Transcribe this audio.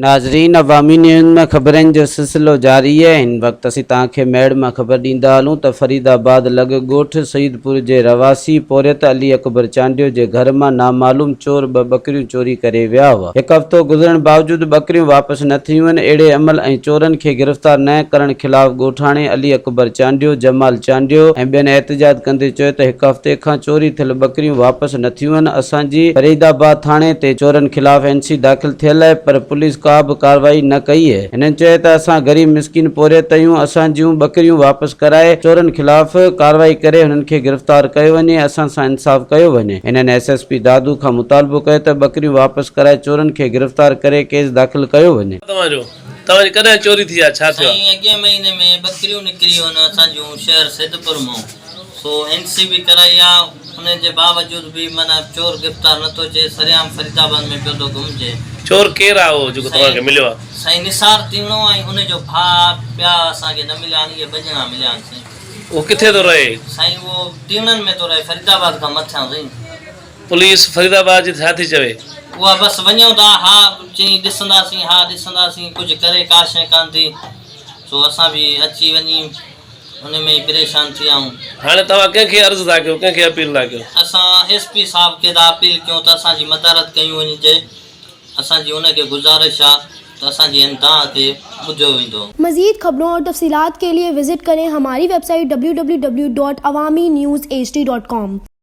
ناظرين عوامي نيوز ۾ خبرن جو سلسلو جاري آهي هن وقت اسين توهان کي ميڙ مان خبر ڏيندا هلون ته فريد آباد لڳ ڳوٺ سعيدپور جي رهواسي پورهيت علي اڪبر چانڊيو جي گهر مان نامعلوم چور ٻه ٻڪريون چوري ڪري ويا هئا هڪ هفتو گذرڻ باوجود ٻڪريون واپس نه ٿيون آهن اهڙي عمل ۽ چورن کي گرفتار نه ڪرڻ خلاف ڳوٺاڻي علي اڪبر چانڊيو، جمال چانڊيو ۽ ٻين احتجاج ڪندي چيو ته هڪ هفتي کان چوري ٿيل ٻڪريون واپس نه ٿيون آهن اسان جي فريد آباد ٿاڻي تي چورن خلاف اين سي داخل ٿيل آهي پر پوليس ڪا به ڪارروائي نه ڪئي آهي. هنن چيو ته اسان غريب مسڪين پورهيت آهيون اسان جون ٻڪريون واپس ڪرائي چورن خلاف ڪارروائي ڪري هنن کي گرفتار ڪيو وڃي اسان سان انصاف ڪيو وڃي. هنن ايس ايس پي دادو کان مطالبو ڪيو ته ٻڪريون واپس ڪرائي چورن کي گرفتار ڪري ڪيس داخل ڪيو وڃي. توهان جو توهان جي ڪڏهن چوري ٿي آ ڇا ٿيو آ. سائين اڳئين مهيني ۾ ٻڪريون نڪري هن اسان جون شهر سيدپور مون سو اين سي به ڪرائي آ ان جي باوجود به معنيٰ چور گرفتار نه ٿو ٿئي سرعام فريد آباد ۾ پيو ٿو گهمجي. چور ڪير آ اهو جيڪو توهان کي مليو آ. سائين نثار تيڻو ۽ ان جو ڀاء ٻيا اسان کي نه مليا آهن اهي ٻه ڄڻا مليا آهن سائين. اهو ڪٿي ٿو رهي. سائين اهو تيڻن ۾ ٿو رهي فريد آباد کان مٿيان سائين. پوليس فريد آباد جي ڇا ٿي چوي. اها بس وڃون ٿا ها چئي ڏسنداسين ها ڏسنداسين ڪجهه ڪري ڪا شيء ڪانه ٿي سو اسان به اچي وڃي ان ۾ ئي پريشان ٿي آئون. هاڻي توهان ڪنهن کي عرض ٿا ڪيو ڪنهن کي اپيل ٿا ڪيو. اسان ايس پي صاحب کي ٿا اپيل ڪيون ته اسان جي مدارت ڪئي وڃجي اسان جي ان کي گذارش آ ته اسان جي هن دانهن کي ٻڌيو ويندو. مزيد خبرون اور تفصيلات کے لئے وزٽ کریں ہماری web site www.awamiNewsHD.com.